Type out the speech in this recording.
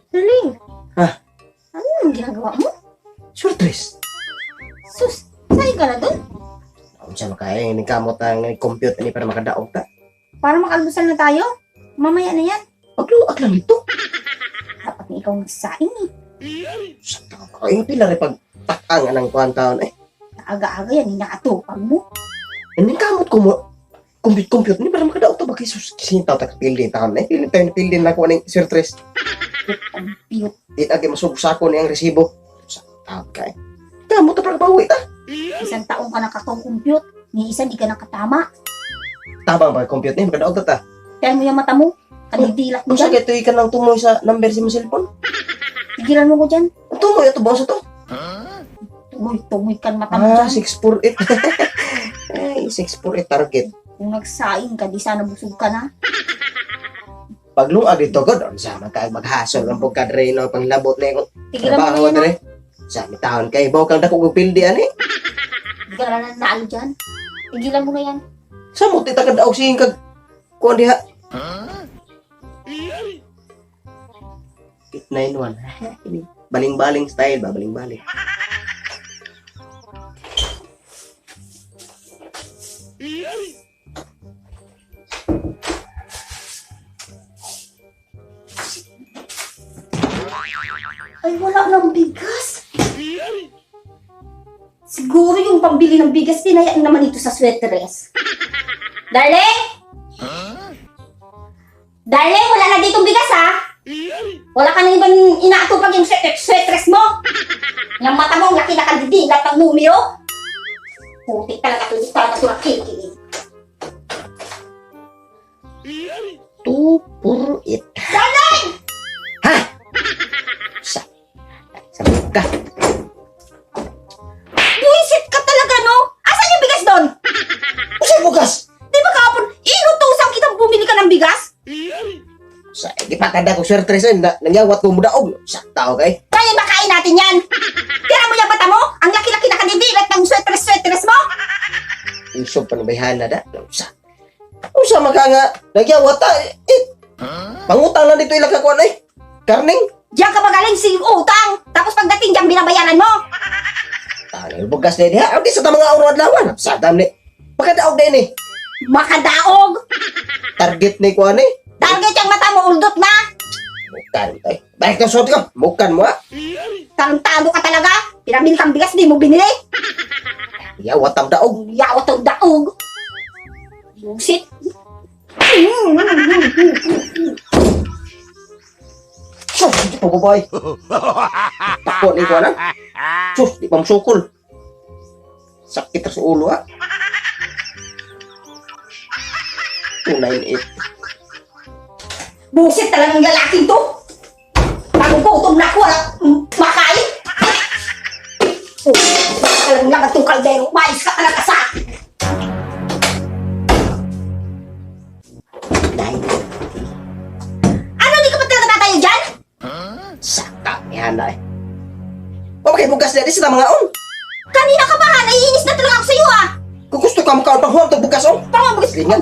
Darling. Ha? Ano yung ginagawa mo? Surtres. Sus, saan ka na dun? Unsa man kay ni kamot ang compute ni para makadaog ta. Para makalmusal na tayo. Mamaya na yan. Pagluag lang ito. Dapat na ikaw nagsaing eh. Sa tao kay pila rin pag takang anang kuan taon eh. Aga-aga yan, inaatupag mo. Ning kamot ko mo compute compute ni para makadaog ta ba kay sus sintaw ta kapildi taon eh. Pili tayo pili na ko ning surtres. Compute. Di agi masugsa ko ni ang resibo. Sa tao kay. Kamot ta para bawi ta. Isang taong ka nakakong-compute. Ni isa di ka nakatama. Tabang ba compute ni makadaog ta ta. Kaya mo yung mata mo. Kanidilat mo Unsa dyan. kay tuy ka nang tumoy sa number sa imong cellphone? Tigilan mo ko dyan. Ang tumoy ato ba sa to? Tumoy-tumoy kan mata mo Ah, dyan. 648. Ay, 648 target. Kung nagsaing ka, di sana busog ka na. Paglungag dito god, unsa man kay maghasol ang pagkadre no panglabot na akong Tigilan mo na trabaho yan. dire. Sa mi taon kay baw kang dako og pildi ani. Di ka na nanalo dyan. Tigilan mo na yan. Sa mo tita kad og sing kag kuan diha. 891. Baling-baling style ba, baling-baling. Ay, wala nang bigas. Siguro yung pambili ng bigas, tinayaan naman ito sa sweateres. Darling! Darling, wala na ditong bigas, ha? Wala ka nang ibang inaatupag yung sweateres mo. Yung mata mo, ang laki na kandidilat ng numero. Puti talaga ito, hindi talaga ito nakikinig. 248. Darling! Ha? Sa sa ka. Buisit ka talaga, no? Asan yung bigas doon? Usa bugas. Di ba kahapon, inutusan kitang bumili ka ng bigas? Sa gipakada ko sweateres eh, na, nangyawat ko mudaog. Sa tao kay. Kaya makain natin yan. Tira mo yung mata mo? Ang laki-laki na kanidilat ng sweateres-sweateres mo? Isog pa ng bayhana da. Usa. Usa maka nga nagyawat ta. Eh, pangutang lang dito ilang kakuan eh. Karning. Diyan ka magaling si utang. Tapos pagdating diyan, binabayaran mo. Talo bugas na diha. Ang di sa ta mga oro adlawan. Sa dam ni. Pakadaog din eh. Makadaog. Target ni kuan eh. Target yung mata mo, uldot na. Bukan tay. Balik ka suot ka. Bukan mo ah. Tarantado ka talaga. Pinamili kang bigas, di mo binili. Yawat ang daog. Yawat ang daog. Busit. Sus, di pa babae. Takot ni kuan ah. Sus, di pa musukol. Sakit sa ulo ah. 298. Busit talagang lalaking to. Nagugutom na ako, wala makain. Oh, talagang laman tong kaldero. Mais ka talaga sa akin. 9. Ano, di ka pa talaga tatayo dyan? Saka ni Hana eh. O bakit bugas na di sa mga on? Kanina ka pa ha, naiinis na talaga ako sa'yo ah. Kung gusto ka makaon pang huwag bugas on. Tama, bugas. Lingan.